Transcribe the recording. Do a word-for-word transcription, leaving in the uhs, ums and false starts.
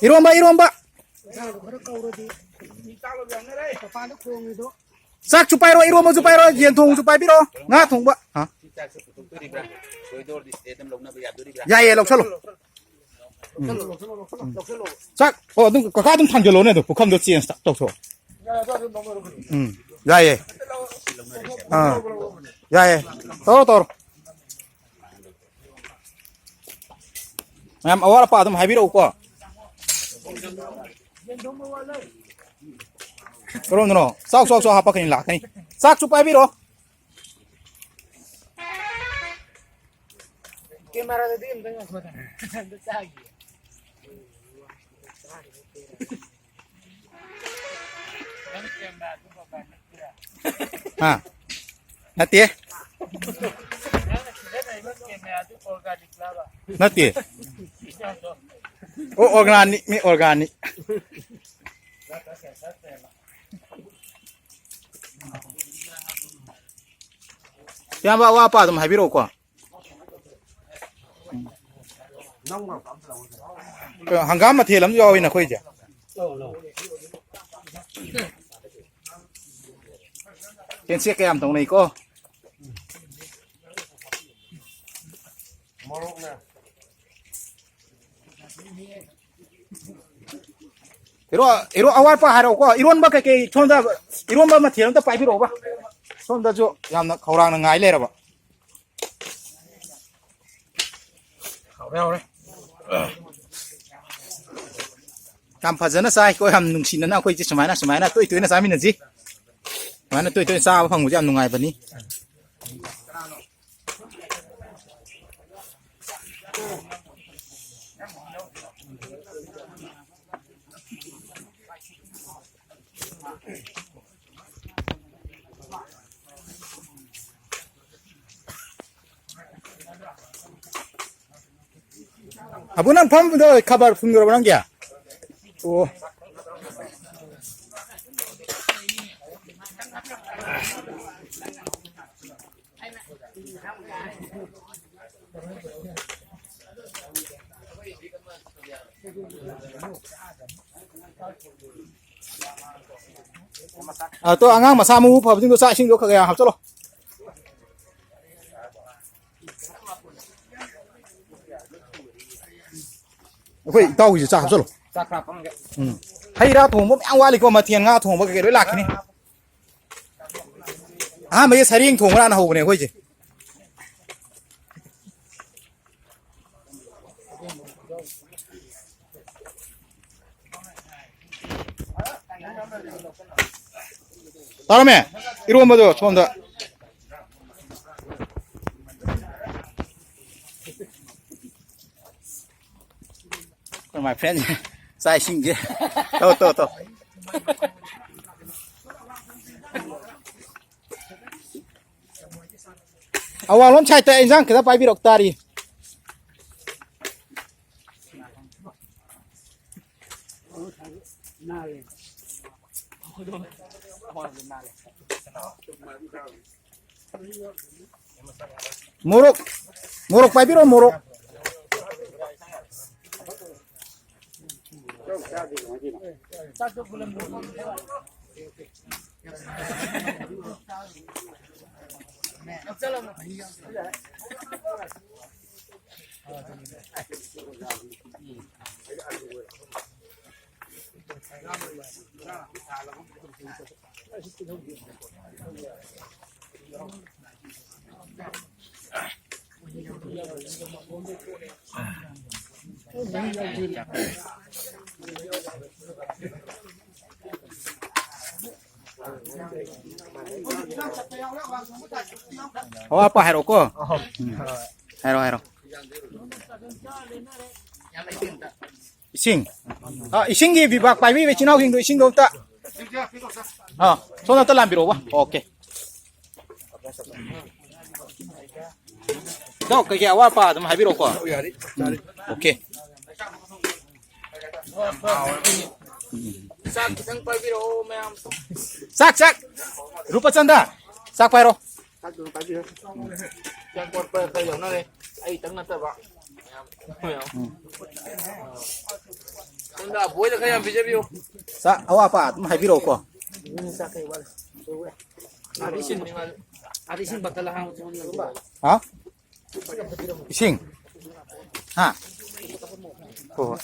ꯏꯔꯣꯝꯕ, ꯏꯔꯣꯝꯕ꯫ ꯆꯥꯛꯁꯨ ꯄꯥꯏꯔꯣ, ꯏꯔꯣꯝꯕꯁꯨ ꯄꯥꯏꯔꯣ, ꯌꯦꯟ ꯊꯣꯡꯕꯁꯨ ꯄꯥꯏꯕꯤꯔꯣ, ꯉꯥ ꯊꯣꯡꯕ꯫ ꯍꯥ? ꯌꯥꯏꯌꯦ, ꯂꯧꯁꯜꯂꯣ꯫ ꯎꯝ꯫ ꯆꯥꯛ, ꯑꯣ, ꯑꯗꯨꯝ ꯀꯀꯥ ꯑꯗꯨꯝ ꯊꯥꯡꯖꯜꯂꯣꯅꯦ, ꯑꯗꯣ ꯄꯨꯈꯝꯗꯣ ꯆꯦꯟꯖ ꯇꯧꯊꯣꯛꯑꯣ꯫ ꯎꯝ, ꯌꯥꯏꯌꯦ꯫ ꯑꯥ, ꯌꯥꯏꯌꯦ꯫ ꯇꯧꯔꯣ, ꯇꯧꯔꯣ꯫ ꯃꯌꯥꯝ ꯑꯋꯥꯠ ꯑꯄꯥ ꯑꯗꯨꯝ ꯍꯥꯏꯕꯤꯔꯛꯎꯀꯣ꯫ ꯀꯔꯣꯝꯗꯅꯣ? ꯆꯥꯎ, ꯆꯥꯎ, ꯆꯥꯎ ꯍꯥꯞꯄꯛꯀꯅꯤ, ꯂꯥꯛꯀꯅꯤ꯫ ꯆꯥꯛꯁꯨ ꯄꯥꯏꯕꯤꯔꯣ꯫ ꯀꯦꯃꯦꯔꯥꯗꯗꯤ ꯑꯝꯇ ꯉꯥꯏꯈꯣꯗꯅ꯫ ꯑꯝꯇ ꯆꯥꯈꯤꯒꯦ꯫ ꯍꯥ? ꯅꯠꯇꯦ꯫ ꯅꯪꯅ ꯁꯤꯖꯤꯟꯅꯔꯤꯕ ꯀꯦꯃꯦꯔꯥꯗꯨ organic ꯂꯕ? ꯅꯠꯇꯦ꯫ ꯑꯣ, organic ꯅꯤ, organic꯫ ꯏꯌꯥꯝꯕ, ꯑꯋꯥꯠ ꯑꯄꯥ ꯑꯗꯨꯝ ꯍꯥꯏꯕꯤꯔꯛꯎꯀꯣ꯫ ꯀꯩꯅꯣ, ꯍꯪꯒꯥꯝ ꯃꯊꯦꯜ ꯑꯃ ꯌꯥꯎꯋꯤ ꯅꯈꯣꯏꯁꯦ? ꯆꯦꯡꯁꯦ ꯀꯌꯥꯝ ꯇꯧꯅꯩꯀꯣ? ꯍꯦꯔꯣ, ꯍꯦꯔꯣ, ꯑꯋꯥꯠꯄ ꯍꯥꯏꯔꯛꯑꯣꯀꯣ꯫ ꯏꯔꯣꯟꯕ ꯀꯩꯀꯩ ꯁꯣꯝꯗ, ꯏꯔꯣꯟꯕ ꯃꯊꯦꯜ ꯑꯝꯇ ꯄꯥꯏꯕꯤꯔꯛꯑꯣꯕ꯫ ꯁꯣꯝꯗꯁꯨ ꯌꯥꯝꯅ ꯈꯧꯔꯥꯡꯅ ꯉꯥꯏ ꯂꯩꯔꯕ꯫ ꯍꯥꯎꯔꯦ, ꯍꯥꯎꯔꯦ꯫ ꯌꯥꯝ ꯐꯖꯅ ꯆꯥꯏꯀꯣ, ꯌꯥꯝ ꯅꯨꯡꯁꯤꯅꯅ ꯑꯩꯈꯣꯏꯁꯦ ꯁꯨꯃꯥꯏꯅ, ꯁꯨꯃꯥꯏꯅ ꯇꯣꯏ ꯇꯣꯏꯅ ꯆꯥꯃꯤꯟꯅꯁꯤ꯫ ꯁꯨꯃꯥꯏꯅ ꯇꯣꯏ ꯇꯣꯏꯅ ꯆꯥꯕ ꯐꯪꯕꯁꯦ ꯌꯥꯝ ꯅꯨꯡꯉꯥꯏꯕꯅꯤ꯫ ꯑꯕꯨ, ꯅꯪ ꯐꯝꯕꯗꯣ ꯈꯕꯔ ꯐꯨꯟꯈ꯭ꯔꯕ ꯅꯪꯒꯤ? ꯑꯣ꯫ ꯑ, ꯇꯣ, ꯑꯉꯥꯡ ꯃꯁꯥ ꯃꯎ ꯐꯕꯁꯤꯡꯗꯣ ꯆꯥꯛ ꯏꯁꯤꯡꯗꯣ ꯈꯔ ꯈꯔ ꯌꯥꯝ ꯍꯥꯞꯆꯜꯂꯣ꯫ ꯑꯩꯈꯣꯏ ꯏꯇꯥꯎꯒꯤꯁꯨ ꯆꯥꯛ ꯍꯥꯞꯆꯜꯂꯣ꯫ ꯆꯥꯛ ꯈꯔ ꯍꯥꯞꯄꯝꯒꯦ꯫ ꯎꯝ꯫ ꯍꯩ ꯔꯥ ꯊꯣꯡꯕ ꯃꯌꯥꯝ ꯋꯥꯠꯂꯤꯀꯣ, ꯃꯊꯦꯜ ꯉꯥ ꯊꯣꯡꯕ ꯀꯩꯀꯩ ꯂꯣꯏ ꯂꯥꯛꯈꯤꯅꯤ꯫ ꯑꯍꯥꯟꯕꯒꯤ ꯁꯔꯦꯡ ꯊꯣꯡꯕꯅ ꯍꯥꯟꯅ ꯍꯧꯕꯅꯦ ꯑꯩꯈꯣꯏꯁꯦ꯫ ꯇꯥꯔꯝꯃꯦ? ꯏꯔꯣꯝꯕꯗꯣ ꯁꯣꯝꯗ꯫ ꯑꯩꯈꯣꯏ my friend ꯆꯥꯛ ꯏꯁꯤꯡꯁꯦ꯫ ꯇꯧ, ꯇꯧ, ꯇꯧ꯫ ꯑꯋꯥꯡꯂꯣꯝ side ꯇ ꯏꯟꯖꯥꯡ ꯈꯤꯇ ꯄꯥꯏꯕꯤꯔꯛ ꯇꯥꯔꯤ꯫ ꯃꯣꯔꯣꯛ, ꯃꯣꯔꯣꯛ ꯄꯥꯏꯕꯤꯔꯣ, ꯃꯣꯔꯣꯛ꯫ ꯑꯋꯥꯠ ꯑꯄꯥ ꯍꯥꯏꯔꯛꯑꯣꯀꯣ꯫ ꯎꯝ꯫ ꯍꯥꯏꯔꯣ, ꯍꯥꯏꯔꯣ꯫ ꯏꯁꯤꯡ꯫ ꯑ, ꯏꯁꯤꯡꯒꯤ ꯕꯤꯕꯥꯛ ꯄꯥꯏꯕꯤꯕ ꯏꯆꯤꯟ ꯏꯅꯥꯎꯁꯤꯡꯗꯣ ꯏꯁꯤꯡꯗꯣ ꯑꯝꯇ꯫ ꯑ, ꯁꯣꯝꯗ ꯑꯝꯇ ꯂꯥꯝꯕꯤꯔꯛꯑꯣꯕ꯫ OK꯫ ꯏꯇꯥꯎ, ꯀꯩꯀꯩ ꯑꯋꯥꯠ ꯑꯄꯥ ꯑꯗꯨꯝ ꯍꯥꯏꯕꯤꯔꯛꯑꯣꯀꯣ꯫ ꯌꯥꯔꯦ, ꯌꯥꯔꯦ꯫ OK꯫ ꯆꯥꯛ ꯈꯤꯇꯪ ꯄꯥꯏꯕꯤꯔꯛꯑꯣ, ꯃꯌꯥꯝ꯫ ꯆꯥꯛ, ꯆꯥꯛ꯫ ꯔꯨꯄꯆꯟꯗ, ꯆꯥꯛ ꯄꯥꯏꯔꯣ꯫ ꯆꯥꯛ ꯀꯣꯠꯄ ꯈꯔ ꯌꯥꯎꯅꯔꯦ꯫ ꯑꯩꯇꯪ ꯅꯠꯇꯕ꯫ ꯃꯌꯥꯝ, ꯃꯌꯥꯝ꯫ ꯎꯝ꯫ ꯕꯣꯏꯗ ꯈꯔ ꯌꯥꯝ ꯄꯤꯖꯕꯤꯌꯨ꯫ ꯆꯥꯛ ꯑꯋꯥꯠꯄ ꯑꯗꯨꯝ ꯍꯥꯏꯕꯤꯔꯛꯎꯀꯣ꯫ ꯑꯥꯗ ꯏꯁꯤꯡ, ꯑꯥꯗ ꯏꯁꯤꯡ ꯕꯇꯜ ꯑꯍꯥꯡꯕ ꯊꯝꯃꯝꯂꯒꯦ꯫ ꯍꯥ? ꯏꯁꯤꯡ? ꯍꯥ? ꯍꯣꯏ, ꯍꯣꯏ꯫